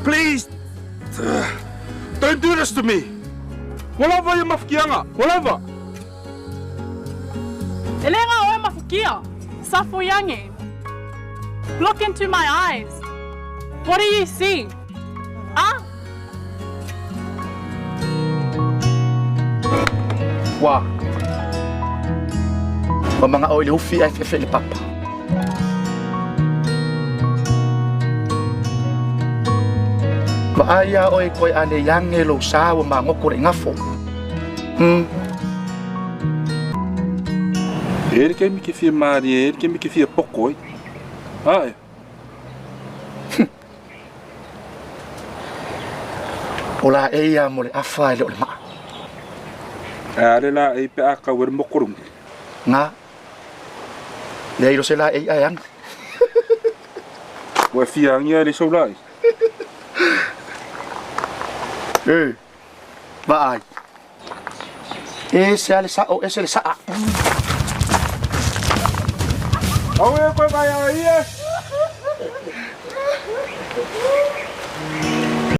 Please! Don't do this to me! Ua lava ia mafukiaga! Ua lava! E le nga oe mafukia! Safoiange! Look into my eyes! What do you see? Ah? Ua. Ua magao i le ufi ae fefe i le papa. Vaai a oe koe a le iange lou sa ua magoko le igafo. Hmm. E le taimi ke fia malie, e le taimi ke fia poko ai. Ae. O la e ia mo le afa e le o le maa. A le la e pe a kau e le mokorungi. Nga. Leai lo se la e ia e agi. Ua e fia agia e le sou laʻi. E, vaai. Ese a le sa'o, ese le sa'a. Au e koe mai a ia.